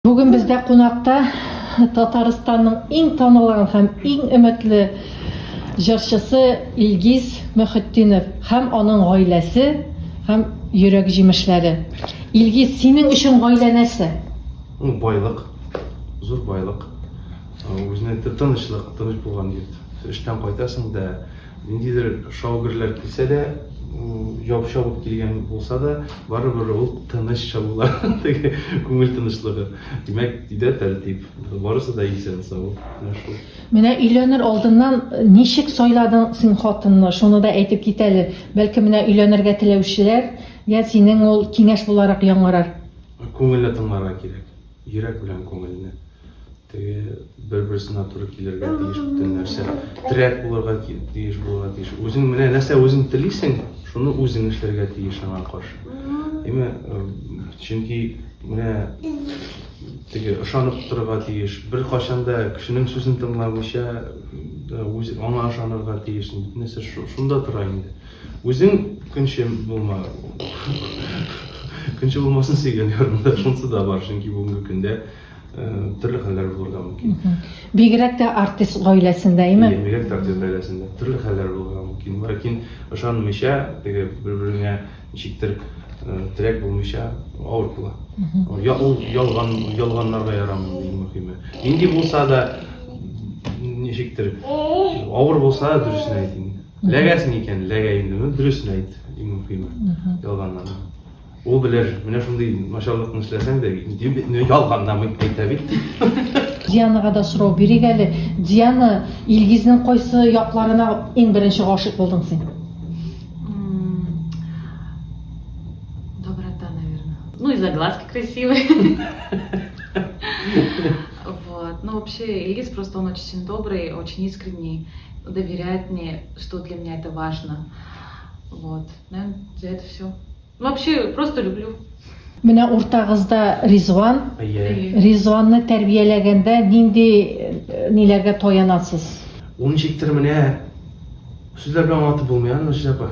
Бүген бездә кунакта Татарстанның иң танылган һәм иң өметле җырчысы Илгиз Мөхетдинов һәм аның гаиләсе һәм йөрәк җимешләре. Илгиз, синең өчен гаилә нәрсә? Ул байлык, зур байлык. Үзенә тынычлык, тыныч булган йорт. Эштән кайтасың да, Ниндидер шау-гөрләр килсә дә, яу чабып килгән булса да, барыбер ул тыныч чабулар, теге күңел тынычлыгы. Димәк, өйдә тәртип, барысы да исән-сау. Менә шул. Менә өйләнер алдыннан ничек сайладың син хатынны, шуны да әйтеп кит әле. Бәлки менә өйләнергә теләүчеләр, я синең ул киңәш буларак яңгырар. Күңелне тыңларга кирәк. Йөрәк белән күңелне. Теге бер-берсенә туры килергә тиеш бөтен нәрсә. Терәк булырга тиеш булырга тиеш. Үзең менә нәрсә үзең телисең, шуны үзең эшләргә тиеш аңа каршы. Әйме, чөнки менә теге ышанып торырга тиеш. Бер кашан да кешенең сүзен тыңламыйча үз аңа ышанырга тиеш. Нәрсә шунда тора инде. Үзең көнче булма. Көнче булмасын сөйгән ярыңда шунысы да бар, чөнки бүгенге көндә төрле хәлләр булырга мөмкин. Бигрәк тә артист гаиләсендә, әйме? Иә, бигрәк тә артист гаиләсендә төрле хәлләр булырга мөмкин. Ләкин ышанмыйча, теге бер-береңә ничектер терәк булмыйча авыр була. Я ул ялган, ялганнарга ярамый иң мөһиме. Нинди булса да ничектер авыр булса да дөресен әйт инде. Ләгәсең икән, ләгә инде. Ну, дөресен әйт, иң мөһиме. Ялганнан. Ул белер, менә шундый начарлыкны эшләсәң дә, ялганнан әйтә бит. Дианага да сорау бирик әле. Диана, Илгизнең кайсы якларына иң беренче гашыйк булдың син? Доброта, наверное. Ну и за глазки красивые. Вот. Ну, вообще, Ильгиз просто он очень добрый, очень искренний, доверяет мне, что для меня это важно. Вот. Наверное, за это все. Ну, вообще, просто люблю. Менә уртагызда Ризван. Ризванны тәрбияләгәндә нинди э, ниләргә таянасыз? Ул ничектер менә сүзләр белән аңлатып булмый, аны апа.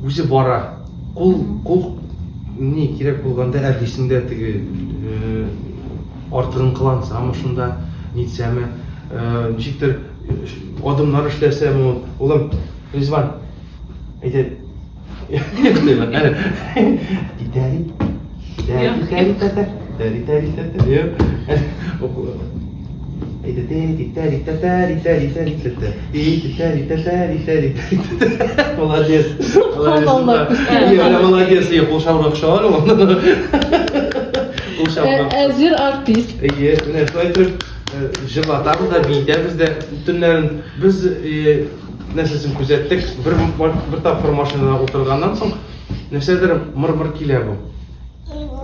Үзе бара. Кул, кул ни кирәк булганда әрлисең дә теге э, артыгын кылансамы шунда, нитсәме, э, ничектер адымнар эшләсәме ул. Улым, Ризван, әйдә. Титәри, титәри, титәри, титәри, титәри, титәри. Әйдә, титәри, титәри, титәри, титәри, титәри, титәри, титәри, титәри. Молодец. Субханалла. Молодец. Я кул чабырга охшаган ул. Кул чабырга. Әзер артист. Әйе, менә шулай итеп җырлатабыз да, биетәбез дә. Төннәрен без нәрсәсен күзәттек, бер, бер тапкыр машинада утырганнан соң, нәрсәдер мыр-мыр килә бу.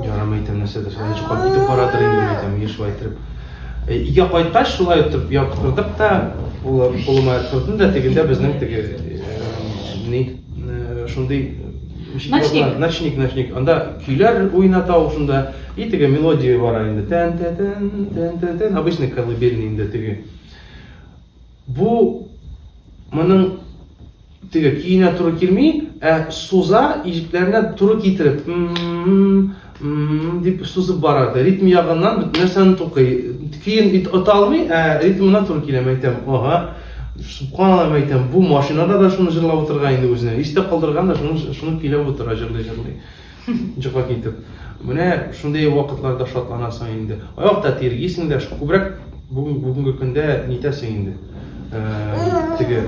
Ярамый әйтәм, нәрсәдер, шулай йоклап китеп барадыр инде, әйтәм, еш шулай итеп. Өйгә кайткач, шулай итеп яткырдык та, кулыма яткырдым да, тегендә безнең теге ни, шундый Ночник. Ночник, ночник. Анда көйләр уйната ул шунда. И теге мелодия бара инде. Тән тән тән тән тән. Обычный колыбельный инде теге. Бу моның теге көенә туры килми, ә суза иҗекләренә туры китереп дип сузып бара. Ритм ягыннан бөтен нәрсәне тукый. Көен ота алмый, ә ритмына туры килә, әйтәм. Ага. Субханалла, әйтәм, бу машинада да шуны җырлап утырган инде үзенә. Истә калдырган да шуны, шуны көйләп утыра, җырлый-җырлый. Җырлап китеп. Менә шундый вакытларда шатланасың инде. Аяк та тиргисең дә, күбрәк бүген бүгенге көндә нитәсең инде. Э, теге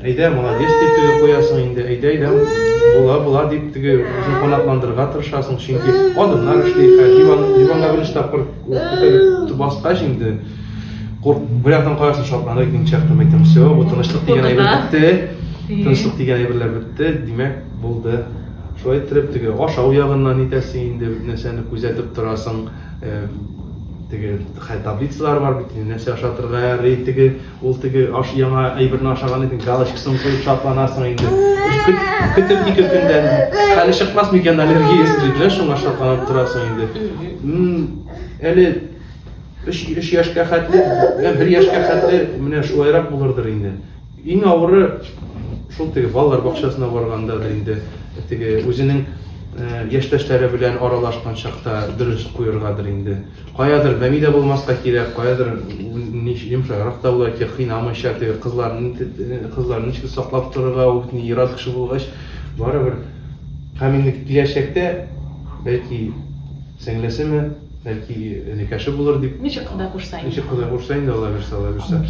әйдә, молодец дип теге куясың инде, әйдә, әйдә, була, була дип теге үзен канатландырырга тырышасың, чөнки адымнар эшли, хәл диван, диванга беренче тапкыр күтәреп баскач инде, курк, бер яктан карасың, шатланыр, икенче яктан әйтәм, все, бу тынычлык дигән әйбер бетте, тынычлык дигән әйберләр бетте, димәк, булды. Шулай иттереп, теге ашау ягыннан нитәсең инде, нәрсәне күзәтеп торасың, э, теге хәл таблицалар бар бит, нәрсә ашатырга ярый, теге ул теге аш яңа әйберне ашаган идең, галочкасын куеп шатланасың инде. Көтеп ике көндән хәле чыкмас микән аллергиясе дип, менә шуңа шатланып торасың инде. Әле өч яшькә хәтле, бер яшькә хәтле менә шулайрак булырдыр инде. Иң авыры шул теге балалар бакчасына баргандадыр инде. Теге үзенең Яшьтәшләре белән аралашкан чакта дөрес куергадыр инде. Каядыр бәми дә булмаска кирәк, каядыр йомшаграк та булырга кирәк, кыйнамыйча, теге кызларны кызларны ничек саклап торырга, ул бит ир-ат кеше булгач, барыбер. Һәм инде киләчәктә, бәлки, сеңлесеме, бәлки, энекәше булыр дип. Ничек Ходай кушса инде. Ничек Ходай кушса инде, Алла бирсә, Алла бирсә.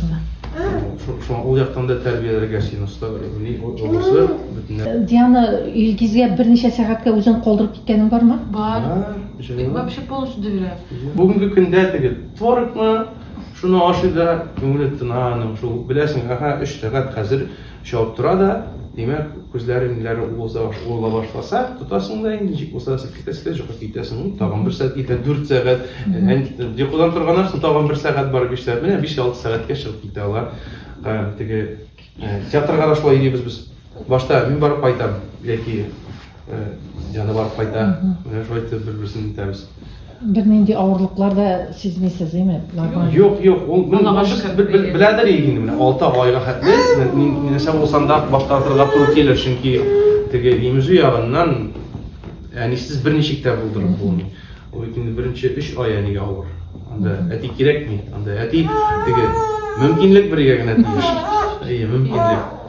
Шуңа ул яктан да тәрбияләргә син оста, олысы бөтенләй. Диана, Илгизгә берничә сәгатькә үзең калдырып киткәнең бармы? Бар. Вообще полностью доверяю. Бүгенге көндә теге творогмы, шуны ашый да, күңеле тына аның. Шул беләсең, аһа, 3 сәгать хәзер Чабып тора да, димәк, күзләре ниләре уылса уыла башласа, тотасың да инде, ничек булса да селкетәсең дә, йокы китәсең. Тагын бер сәгать китә, 4 сәгать. Йокыдан торганнан соң тагын бер сәгать бар, 5 сәгать. Менә 5-6 сәгатькә чыгып китә алар. Теге театрга да шулай йөрибез без. Башта мин барып кайтам, яки Диана барып кайта. Менә шулай итеп бер-берсен итәбез. Бернинди авырлыклар да сизмисез, әйме? Юк, юк, ул беләдер инде менә 6 айга хәтле нәрсә булсам да баш тартырга туры килер, чөнки теге имезү ягыннан әнисез берничек тә булдырып булмый. Ул бит инде беренче 3 ай әнигә авыр. Анда әти кирәкми, анда әти теге мөмкинлек бирергә генә тиеш. Әйе, мөмкинлек.